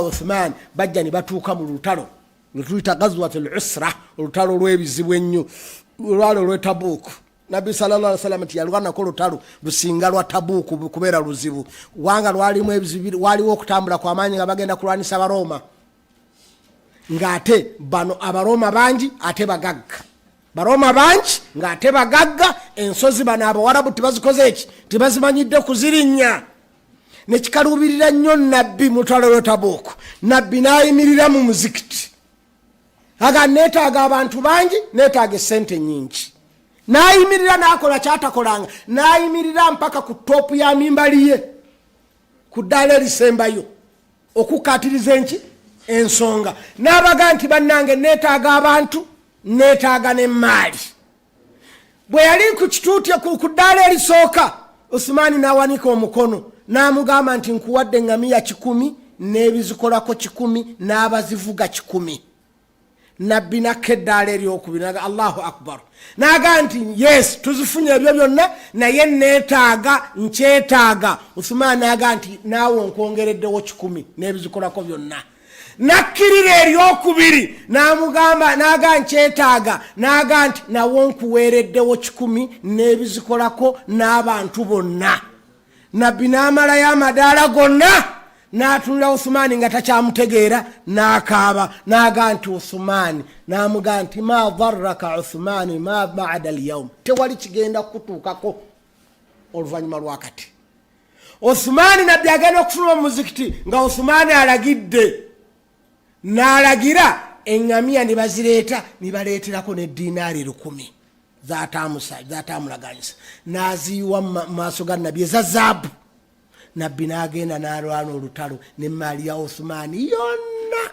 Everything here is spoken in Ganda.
Uthman bajja ne batuuka mu lutalo lwetuyita Gazwat l Usra, olutalo lw'ebizibu ennyo, olwali olw'Etabuuku. Nabbi sallallahu alaihi wasallam nti yalwanako olutalo lusinga lwa Tabuuku kubeera luzibu, wanga lwalimu ebizibu. Waliwo okutambula kwamaanyi nga bagenda kulwanisa Abarooma, ng'ate bano Abarooma bangi ate bagagga. Barooma bangi ng'ate bagagga. Ensozi bano Abawarabu tebazikoze eki, tebazimanyidde kuzirinnya, nekikaluubirira nnyo Nabbi. Mutwalo lwetabuuku, Nabbi n'ayimirira mu muzikiti aga, "Neetaaga abantu bangi, neetaaga esente nyingi." N'ayimirira n'akola kyatakolanga, n'ayimirira mpaka ku top ya mimbali ye, ku ddaala erisembayo, okukkaatiriza enki ensonga, n'abaga nti, "Bannange, neetaaga abantu, neetaaga n'emaali." Bwe yali ku kituuti ku ddaala erisooka, Usumaani n'awanika omukono n'amugamba nti, "Nkuwadde eŋŋamiya 100 n'ebizikolako 100 n'abazivuga 100." Nabbi nakka eddaala eryokubiri, naga, "Allahu akbar!" Naga nti, "Yes, tuzifunye ebyo byonna, naye neetaaga, nkyetaaga." Usumaani naga nti, "Naawe nkwongereddewo 100 n'ebizikolako byonna." Nakkirira eryokubiri n'amugamba naga, "Nkyetaaga." Naga nti, "Nawo nkuweereddewo 100 n'ebizikolako n'abantu bonna." Nabbi n'amalayo amadaala gonna, n'atunula Usumaani nga takyamutegeera, n'akaaba, n'aga nti, "Usumaani," n'amugaa nti, "Ma darraka Usumaani ma bada alyaum, tewali kigenda kukutuukako oluvannyuma lwakati." Usumaani, Nabbi agenda okufuluma mu muzikiti nga Usumaani alagidde, n'alagira eŋŋamiya ne bazireeta, ne baleeterako ne dinaari 1000 zatamulaganyisa, n'aziyiwa mu maaso ga Nabbi eza zaabu. Nabbi n'agenda n'alwana olutalo n'emaali ya Usumaani yonna.